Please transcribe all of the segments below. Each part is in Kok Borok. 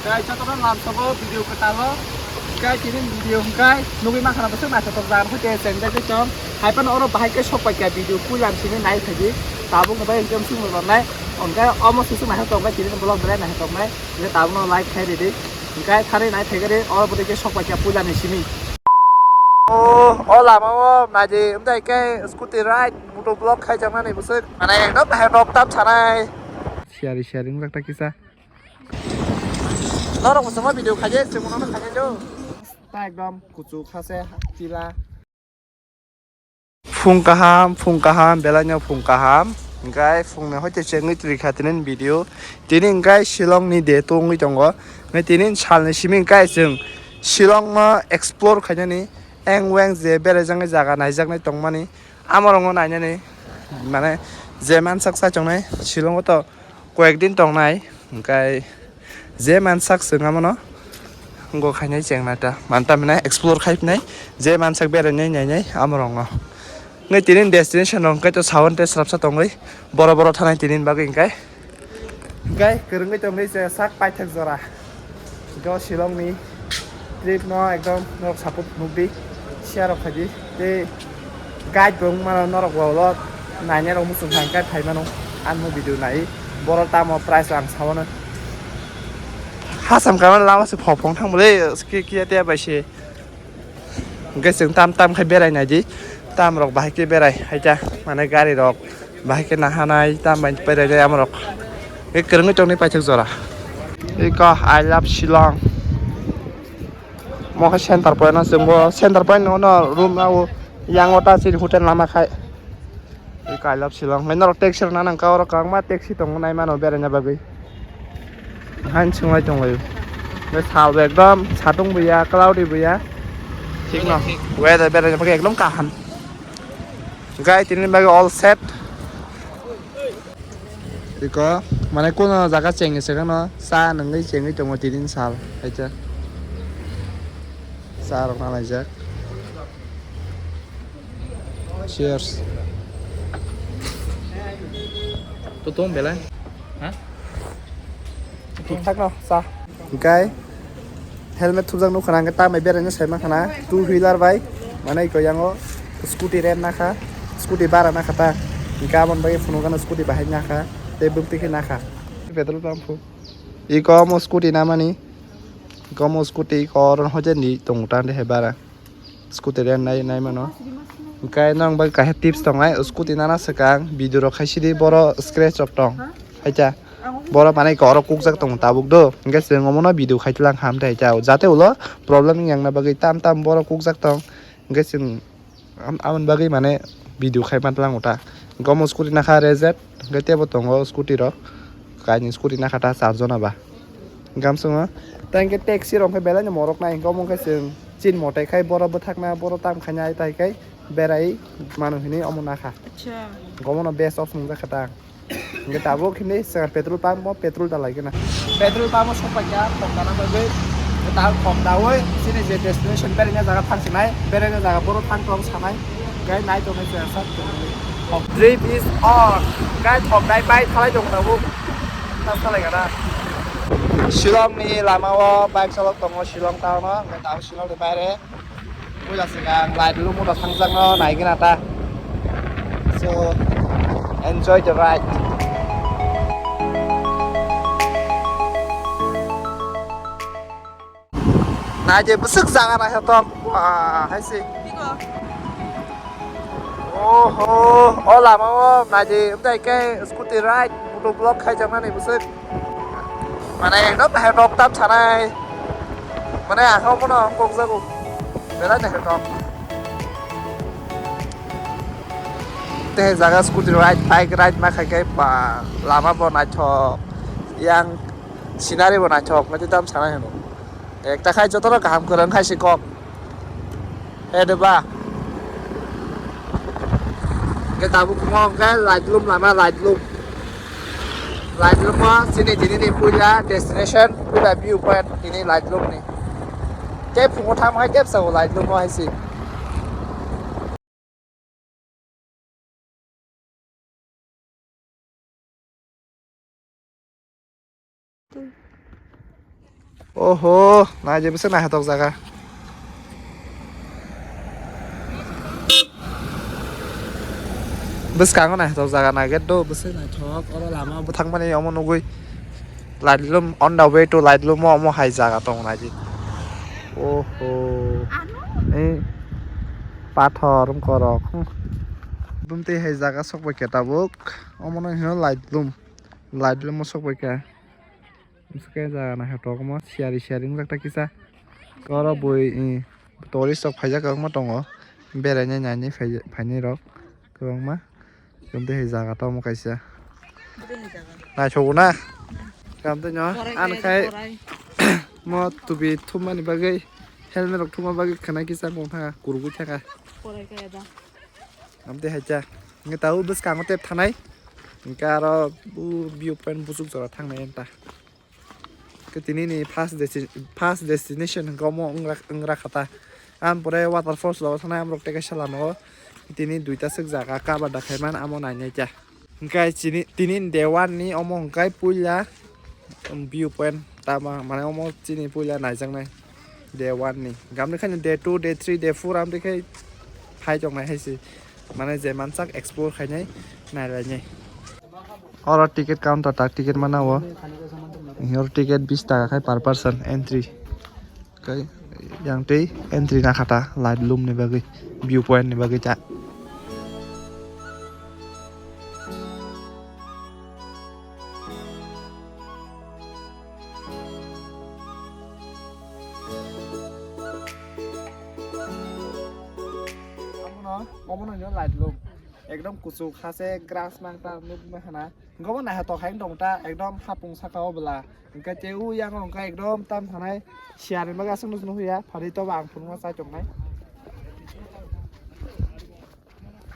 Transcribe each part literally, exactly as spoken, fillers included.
Guys, jotono lamsogo video kwtalo. Guys, tini video hwnkhe nugwi mankha na bwswk naithotok jaga hwnkhe cheng jagwi tong. Hai phano oro bahai khe sok paikha video puila simi nai phaidi. Tabuk no bai ekdom simi rwnai. Hwnkhe omo sisuk naithotok hwnkhe tini vlog belai naithotok nai. Hwnkhe tabukno like khai ridi. Hwnkhe thari nai phaikhe oro bwtwi khe sok paikha puila ni simi. O, o lama o naidi, wngtai khe scooty ride, moto vlog khai jaknani bwswk. Mane ekdom naithotok tam sanai. Siyari siyari wngjak ta kisa. Norok bo chwngno video khaidi, chwngno khaidi do. Ta ekdom kuchuk hase tila. Phung kaham, phung kaham, belai no phung kaham. Hwnkhe phung ni hoite chengwi twi kha tini video. Tini hwnkhe Shillong ni day two wngwi tongo. Hwnkhe tini salni simi hwnkhe chwng Shillong no explore khainani, eng weng je beraijak nai jaga naijaknai tongmani. Amorokno nainani, mane, je mansak chai tongnai, Shillong o to koyek din tongnai, hwnkhe je mansak chwng amono, wngkha khainai chengna ta, manta mwnai explore khai phnai, je mansak berainai nainai amorokno. Hwnkhe tini destination rok hwnkhe to sawan tei srapsa tongwi, boro boro thanai tini bagwi hwnkhe. Hwnkhe kwrwngwi tongwi je sak paithak jora. Hwnkhe o Shillong ni trip no ekdom norok support nukdi, share rok khaidi. Tei guide bo wngmano norok bo ulo nainai rok muchung kha hwnkhe phaimano. Ang no video nai, boro tamo price ang sawano. Hasam kama lama se phopong thang bole, kiya tia bai se. Hwnkhe chwng tam tam khe berai naidi, tam rok bahai khe berai haikha, mane gari rok bahai khe nahanai, tam bai berai nai amorok. Hwnkhe kwrwngwi tongni paithak jora. Eko I love Shillong. Mo khe center point no chwngbo, center point no room o yang o ta chini hotel lama khai. Eko I love Shillong. Hwnwi norok taxi rok nang kha, oro kwbangma taxi tongo nai mano beraina bagwi. Hain chwnglai tonglaio. Be sal bo ekdom satung bo ya, cloudy bo ya. Thik no. Weather beraina bagwi ekdom kaham. Gai tini bagwi all set. Eko mane kono jaga chengwi se gano cha nungwi chengwi tongo tini sal. Haikhe cha rok nalaijak. Cheers. Tutung belai. Ha? Thik thak no cha. Hwnkhe helmet thupjak nukha na, hwnkhe tambai beraina sai mankha na two wheeler bai. Mane eko yango scooty rent nakha, scooty bara nakha ta. Hwnkhe aboni bagwi phunukgano scooty bahai nakha, tei bwktwi khe nakha. Petrol pump phu. Eko omo scooty namani. Eko omo scooty eko oro hoite ni tongo ta de hai bara. Scooty rent nai nai mano. Hwnkhe nang bai kaisa tips tongnai, scooty nana swkang video rok khaisidi boro scratch rok tong. Haikhe boro manai khe oro kukjak tongo tabuk do. Hwnkhe chwng omono video khai tlang ham tei haikhe jate ulo problem wng yang na bagwi tam tam boro kukjak tong. Hwnkhe chwng am-, amoni bagwi mane video khai man tlang uta. Hwnkhe omo scooty nakha rezet, hwnkhe tebo tongo scooty rok. Kaini scooty nakha ta char jona ba. Gamsongo. Tei hwnkhe taxi rok hwnkhe belai no morok nai hwnkhe omo khe chwng chin motai khai boro bwthakna boro tam khaina tai khai berai mano hinwi omo nakha. Acha. Hwnkhe omono best option wngjakha ta. Hwnkhe tabuk hinwi swkang petrol pump o petrol dalai gana. Petrol pump o sokpai kha thok dana bagwi. Ta thok dawi chini je destination beraina jaga thang sinai, beraina jaga boro thang tong sanai. Gai nai tongnai chwng sak tongwi. Trip is on. Gai thok dai bai thalai tong tabuk. Ta salai gana. Shillong ni lama o bike chalok tongo Shillong town o, hwnkhe tabuk Shillong ni baire. Puila swkang light lum o thangjakno naigwna ta. So, enjoy the ride. Naidi bwswk jaga naithotok. Wah, hai se. Oho, o lama o naidi, wngtai khe scooty ride, moto vlog khaijaknani bwswk. Mane ekdom naithotok tam sanai. Mane ang khe omono kokjago. Belai naithotok. Tei jaga scooty ride, bike ride ma khai khe ba lama bo naithok. Yang scenery bo naithok, mane tam sanai hino. Ekta khai jotono kaham kwrwng khai se kok. He de ba. Hwnkhe tabuk mo hwnkhe light lum lama light lum. Light lum o chini tini ni puila destination, puila view point tini light lum ni. Tei phungo thang hai tep sao light lum o hai se. Oho, naidi bwswk naithotok jaga. Bwskango naithotok jaga naikhe do, bwswk naithok. Oro lama bwthangmani omo nugwi. Laidlum, on the way to Laidlum o omo hai jaga tongo naidi. Oho. Ei pathor wngkorok. Bumtwi hai jaga sokbaikha tabuk. Omono hino Laidlum. Laidlum o sokbaikha. Bwswk khe jaga naithotok omo siyari siyari wngjak ta kisa. Oro bui, eh, tourist rok phaijak kwbangma tongo. Berainai nainai phaijak, phainai rok kwbangma. Tei hai jaga tamo kaisa. Naithogo na? Tamo tei no? Korai ano kaya khai korai. Mo tubi thumani bagwi, helmet rok thumma bagwi khwnai kisa wng thangkha, kurugwi thangkha. Korai kaya da. Amtwi hai kha. Hwnkhe tabuk bwskango tep thanai. Hwnkhe aro o view point buchuk jora thangnai anta. Hwnkhe tini ni first desti-, first destination hwnkhe omo wngra, wngra kha ta. Am pore waterfalls logo thanai amrok tei kaisa lama o. Tini duita swk jaga cover da khai man amo nainai kha. Hwnkhe chini, tini day one ni omo hwnkhe puila view point tama, mane omo chini puila naijaknai day one ni. Gamni khaino day two, day three, day four amtwi khai phai tongnai hai se. Mane je mansak explore khainai, nailainai. Oro ticket counter ta ticket mana o. Oro ticket bis taka khai per person entry. Kai yang tei entry na khata Laidlum ni bagwi, view point ni bagwi ta. Omono, omono hino Laidlum. Ekdom kuchuk hase grass mangta nukma hana. Hwnkhe bo naithotok hai wng tong ta, ekdom hapung saka o bwla. Hwnkhe tei o yang o hwnkhe ekdom tam thanai siyar ni bagwi aswk nukya, phalwi tobo ang phunukma chai tongnai.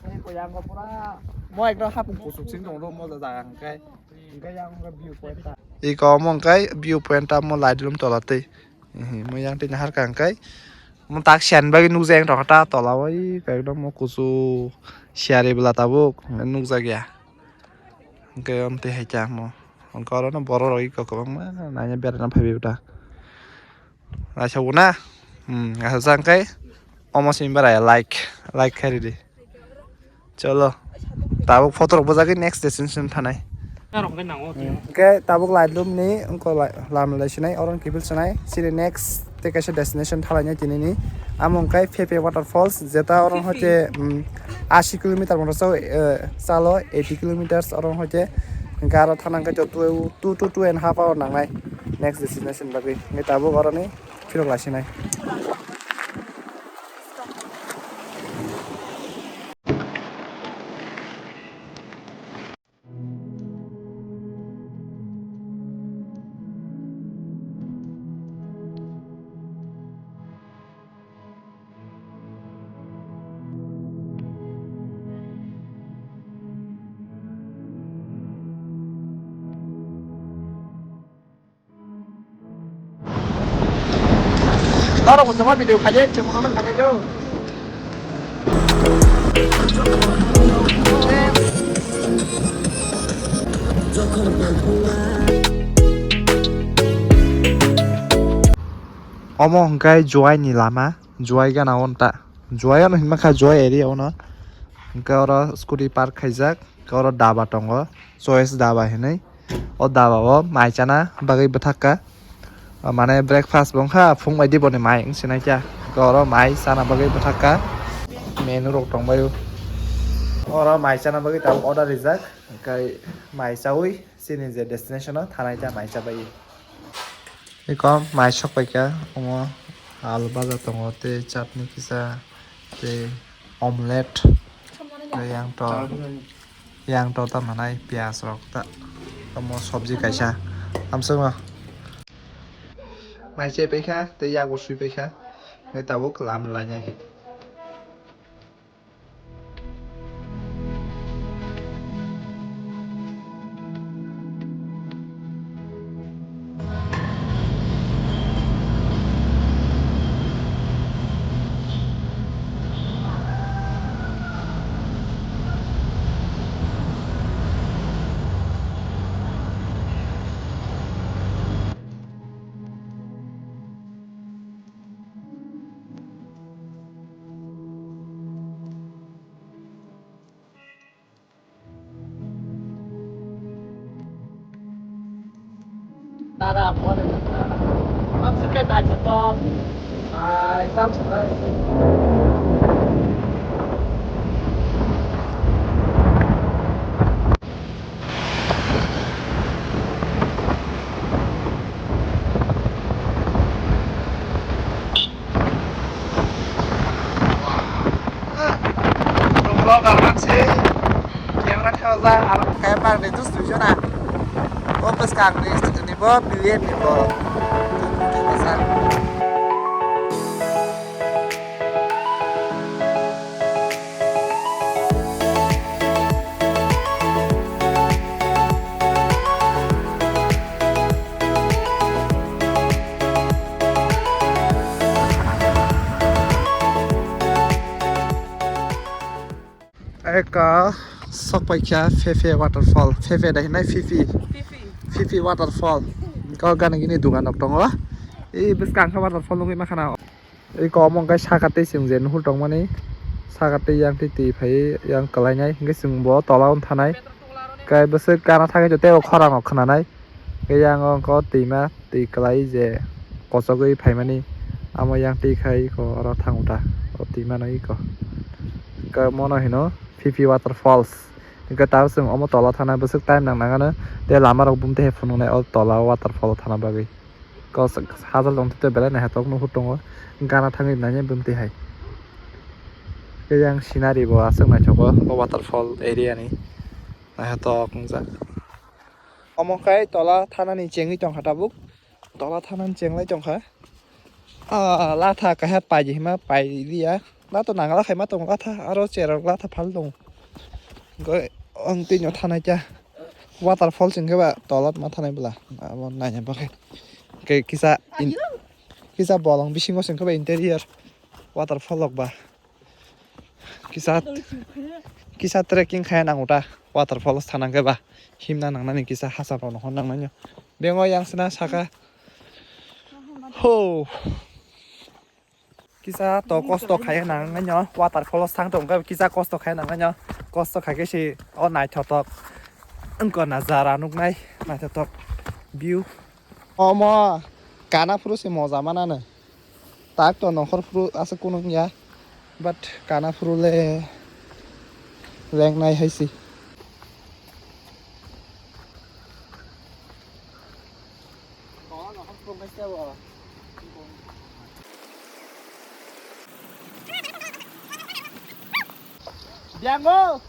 Tei bo yang o pura mo ekdom hapung kuchuk sing tong do mo jaga hwnkhe. Hwnkhe yang o hwnkhe view point ta. Iko omo hwnkhe view point ta mo Laidlum tola tei. Ehe, mo yang twi naharkha hwnkhe. Mo tak siyan bagwi nukjak wng tongkha ta tola o, oi, ekdom mo kuchuk siyari bwla tabuk nukjak ya. Hwnkhe amtwi hai kha mo. Hwnkhe oro no borok rok iko kwbangma naina berana phaibai ta. Naisabo na? Hmm, asajak hwnkhe omo simi bara like, like khai ridi. Cholo. Tabuk photo rok bwjagwi next destination thanai. Narok hwnkhe nango. Hwnkhe tabuk Laidlum ni wngkha lai-, lama lai sinai, oro kiphil sinai. Chini next tei kaisa destination thalainai tini ni. Amo hwnkhe Phepe Waterfalls, jeta oro hoite, um, eighty kilometer moto chao, eh, chalo eighty kilometers oro hoite. Hwnkhe aro thana hwnkhe two, two to two and half hour nangnai next destination bagwi. Hwnkhe tabuk oroni philok lai sinai. Norok bo chwngno video khaide, chwngno khaide do. Omo hwnkhe Jowai ni lama, Jowai gana o nta. Jowai ano hinma kha, Jowai area o no. Hwnkhe oro scooty park khaijak, hwnkhe oro daba tongo, Choice Daba hinwi. O daba o mai chana bagwi bwthak kha. O mane breakfast bo wngkha, phung bai di boni mai wng sinai kha. Hwnkhe oro mai chana bagwi bwthak kha. Menu rok tong bai o. Oro mai chana bagwi tabuk order rijak. Hwnkhe mai chaui chini je destination o thanai ta mai cha bai. Eko mai sok pai kha. Omo alu baja tongo tei chutney kisa tei omelette. Tei yang to. Yang to tamo nai piyaj rok ta, tamo sobji kaisa, amswkno mai chai paikha tei yago sui paikha, tei tabuk lama lainai. Vlogger man se camera thajak, aro khe parni dus dui jona. O bwskang ni ni bo billion ni bo. Eka sok paikha Phephey waterfall, Phephey dai hinai Phephey, Phephey waterfall. Ko gana gini dugan rok tongo. E bwskang khe waterfall nugwi makhana. Eko omo hwnkhe saka twi chwng je nuhur tongmani, saka twi yang twi twi phaiwi yang kwlainai, hwnkhe chwng bo tola o thanai, khe bwswk gana thangwi tei o khorang rok khwnanai, khe yang o hwnkhe o twima twi kwlai je kochogwi phaimani, amo yang twi khai eko oro thango ta, o twima no eko, hwnkhe mono hino Phephey waterfalls, hwnkhe tabuk chwng omo tola thana bwswk time nang nangano, tei lama rok bumtwi hai phunuknai o tola o waterfall o thana bagwi. Kos hajal tong tei belai naithotok nuhur tongo, gana thangwi nainai bumtwi hai. Tei yang scenery bo aswk naithogo o waterfall area ni, naithotok wngjak. Omo khai tola thanani chengwi tongkha tabuk, tola thanani chenglai tongkha. Ah, latha kaisa paidi hima pailiya. Lato nangla khaima tongo latha, aro cherok latha phal tongo. Hwnkhe ang twino thanai kha. Waterfall chwng khe ba tolot ma thanai bwla. Abo naina bagwi. Hwnkhe kisa in-, kisa bolong bisingo chwng khe ba interior waterfall rok ba. Kisa, kisa trekking khai nango ta waterfall thana khe ba. Himna nangnani kisa hachal rok no hor nangnai. Bengo yang sina saka. Ho. Kisa to kosto khai nang nai no, waterfall o sang tong khe kisa kosto khai nang nai no, kosto khai khe se o naithotok wngkha na jara nuknai naithotok view. Omo kana phuru se moja manano, tak to nokhor phuru aswk kunu wngya, but kana phuru le lengnai hai se. Biango.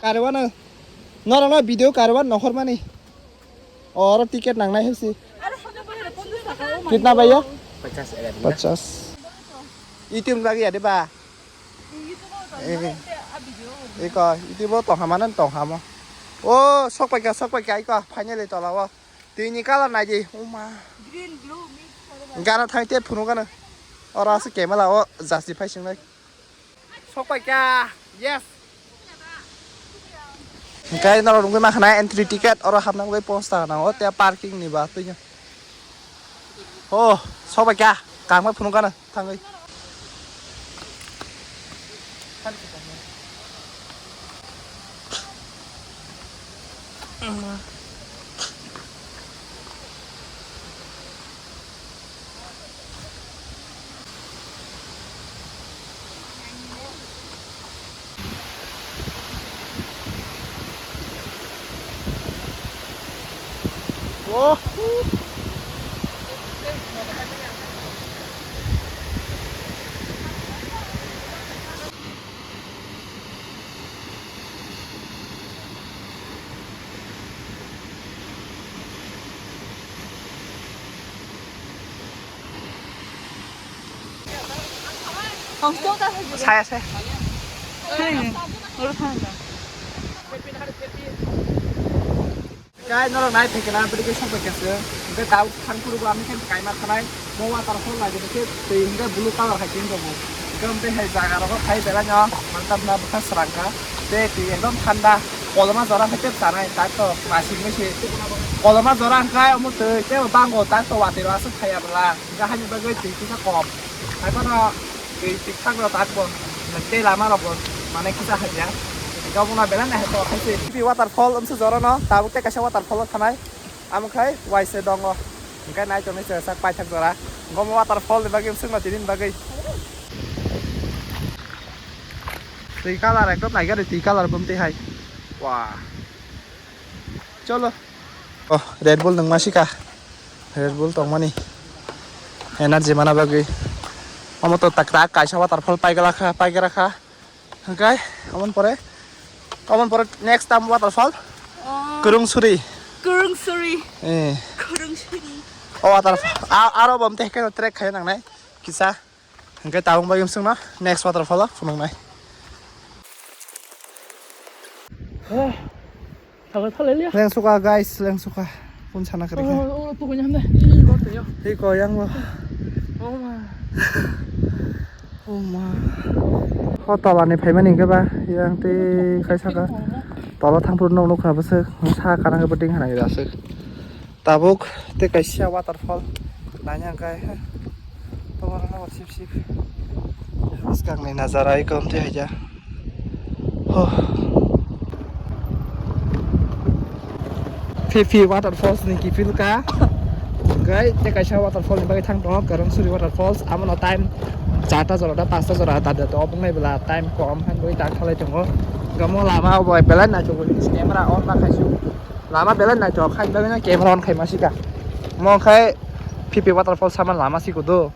Karwano. Norokno video karwan nokhormani. Oro ticket nangnai hai se. Kitna bhaiya? Pachas hajar. Pachas. Itum lagi ada ba? Eh. Eko, itu bo tong hama nan tong hamo. Oh, sok paikha, sok paikha, eko, finally tola o. Tini color nai di, uma. Green, blue, mix. Gana thai te phunu gana. Ora se kemala o, jasi phai singnai. Sok paikha, yes. Hingkai norok nugwi mankha na entry ticket, oro hapna bagwi ponchas taka nango, tei parking ni ba twi. Oh, sok paikha, kangma phunu gana. Thangwi. Oh. Saya, saya. Hai, oro thang da. Kai norok nai phaikhe na bwrwi khe sok phaikhe se. Hwnkhe tabuk thang phuru bo ang khe kaima thanai. Mo waterfall lai khe twi hwnkhe blue color hai khe wngkha bo. Hwnkhe omo twi hai jaga rogo phai belai no mantam na bwkha srang kha. Tei twi ekdom thanda. Koloma jora khe tei chanai tak to masing mese. Koloma jora hwnkhe omo twi tei bango tak to watwi ro aswk phaiya bwla. Hwnkhe haini bagwi twi kisa kom. Hai phano twi tikthak rok tak bo. Tei lama rok bo mane kisa hamya. Hwnkhe omo no belai nai khe to khai se. Waterfall wngse jora no tabuk tei kaisa waterfall o thanai. Amo khai waise dongo. Hingke nai tongni chwngsak paithak jora. Gomo waterfall ni bagwi swngma tini ni bagwi. Twi colour ekdom naigari twi colour bumtwi hai. Wah. Cholo. Oh, Red Bull nungma sika. Red Bull tongmani. Energy mana bagwi. Omo to tak tak kaisa waterfall paigala kha, paigara kha. Hingkai, omo pore, omo pore next time waterfall. Oh. Kurungsuri. Kurungsuri. Eh. Kurungsuri. O waterfall. A-, aro bom teh khe trek khai nangnai. Kisa. Hingke tabung bai umsung no next waterfall o phunuknai. Leng suka guys, leng suka. Pun sana kari. Oh, oh, pokoknya hamda. Ih, kau teh yo. Hei kau yang lo. Oh ma. Oh ma. Ho tola ni phaimani hingke ba yang tei kaisa ka. Tola thangphuru nog nukha bwswk. Sa kana khe bwtwi hana khe aswk. Tabuk tei kaisa waterfall naina hwnkhe he, tongma rok sip sip. Bwskang ni najara ekdom tei haikhe. Huh. Phipi waterfalls ni kiphil ka. Hwnkhe tei kaisa waterfall ni bagwi thang tongo, Karangsuri waterfalls. Abono time charta jora da, pasta jora da, da, da, obwnai bwla time kom, han bwi tak thalai tongo. Gamo lama obo belai naithok, camera on ma khaisuk. Lama belai naithok, hai bagwi no camera on khai ma sika. Mo khai Phipi waterfall sama lama siko do.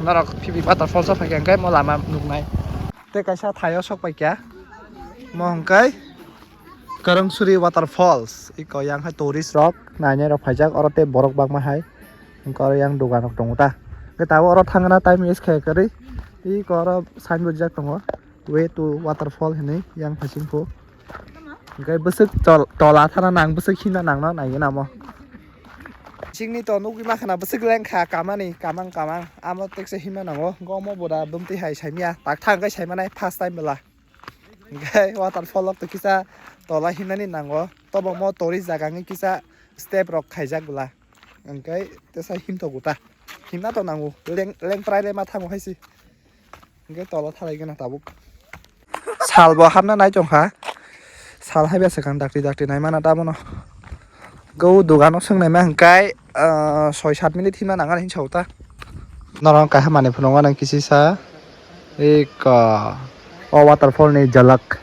Norok Phipi waterfall sa phai khe mo lama nuknai. Tei kaisa thaio sok pai kya. Mo hwnkhe Karangsuri waterfalls. Iko yang hai tourist rok nainai rok phaijak, oro tei borok bangma hai. Hwnkhe oro yang dogan rok tongo ta. Hwnkhe tabuk oro thangna time waste khai kwrwi. Iko oro sign board jak tongo. Way to waterfall hinwi yang phaising phu. Hwnkhe bwswk tol-, tola thana nang, bwswk himna nangno naigwna mo. Singni to nugwi makhana bwswk lengkha kamani kamang kamang. Amo tekse himna nango. Hwnkhe omo boda bumtwi hai saimya. Takthang hwnkhe saimanai first time bwla. Hwnkhe waterfall o to kisa tola himnani nango. Tobo mo tourist jaga wngwi kisa step rok khaijak bwla. Hwnkhe tesa himthogo ta. Himna to nango. Leng, leng prai le ma thango hai se. Hwnkhe tola thalai gana tabuk. Sal bo hapna nai tongkha. Sal hai besa kang dakti dakti nai mana ta bono. Go dogano swngnai ma hwnkhe, ah, soi sat minute himna nang ani hinsa uta. Norok kaisa manwi phunukgo nang kisi sa. Eko. O waterfall ni jalak.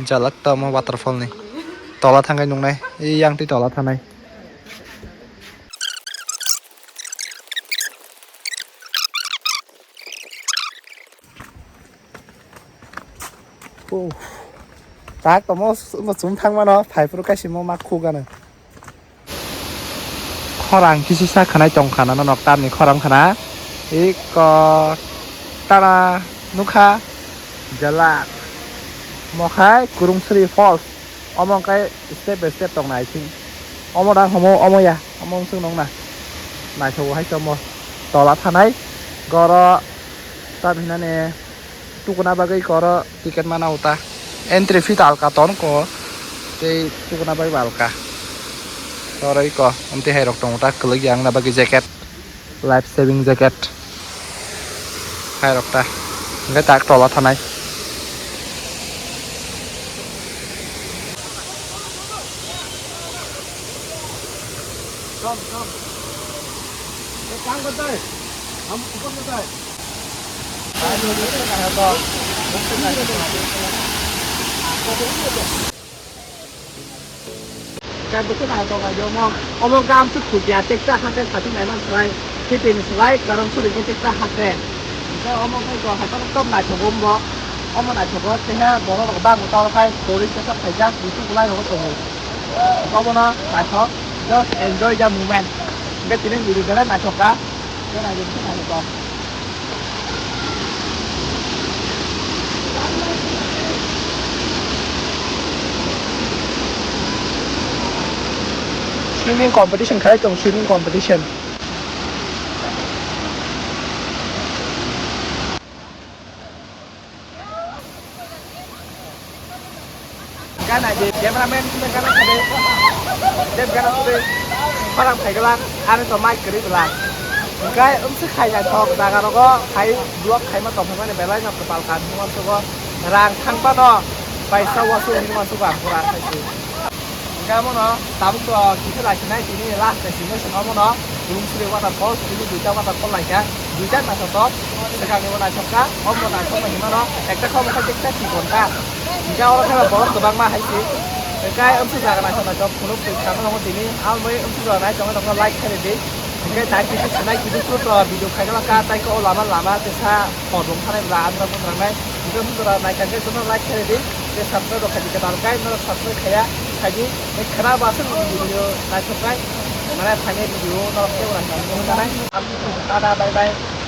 Jalak tamo waterfall ni tola thangwi nuknai, yang twi tola thanai. Oh. Tak tamo, mo chum thangmano, phai phuru kaisimo mak khugano. Khorang kisisa khwnai tongkha nano noktarni khorang khna. Iko tara nukha jalak. Mokhai Kurungsuri Falls. Omo khe step by step tong nai sing. Omo dang homo omo ya. Omo wng sung nung na. Naithogo hai se omo tola thanai. Goro tam hinani tukuna bagwi koro ticket mana uta. Entry fee ta alka ton ko. Tei tukuna bagwi alka. Oro iko, amtwi hai rok tongo ta, kwlwk ya wngna bagwi jacket, life saving jacket. Hai rok ta. Hwnkhe tak tola thanai. Khe bwswk naithok naithok omo, omo gam se khukya teksa hakhe satung naimani slai, khitini slai karon suri khe teksa hakhe. Hwnkhe omo khe bo haikhe ekdom naithogo wngbo. Omo naithogo, teha borok rok bangwi tolo khai tourist teisa phaijak, busu kwlai rogo tongo. Obono naithok, just enjoy the moment. Hwnkhe tini video belai naithok kha. Swimming competition khai tong, swimming competition. Gana de cameraman sile gana khade. Deb gana sile khorang phai gala, ani to mic kwrwi bwla. Hwnkhe wngse khai naithok jaga rogo khai vlog khaima tongphai mani belai no kwtal kha hinwi uansugo. Rang thang phano paisa uansuk hinwi uansugo ang pura khai se. Omono tabuk to kisa lai sinai tini last destination omono Lungsuri waterfall, tini duita waterfall lai kha, duita naithotok, swkangni bo naithok kha, omo naithok nai himano ekta kha omo kha ekta chikon kha, hingke oro khe borok kwbangma hai se, hingke amsuk jaga naithok naithok phunuk twi khana tongo tini, abo bai amsuk jaga nai tongo tongo like khe di, hingke dai kisu sinai kisu pro to video khaina kha, tai khe o lama lama tesa. Hor rung thanai bwla andra bwsrangnai. Hingke bwswra naikha khe joto like khe di. Tei subscribe rok khaidi kwtal kai norok subscribe khaiya. Khaidi khena bo aswk video naithok kai. Mane phainai video norok tei uansukmani nai. Tata bye bye.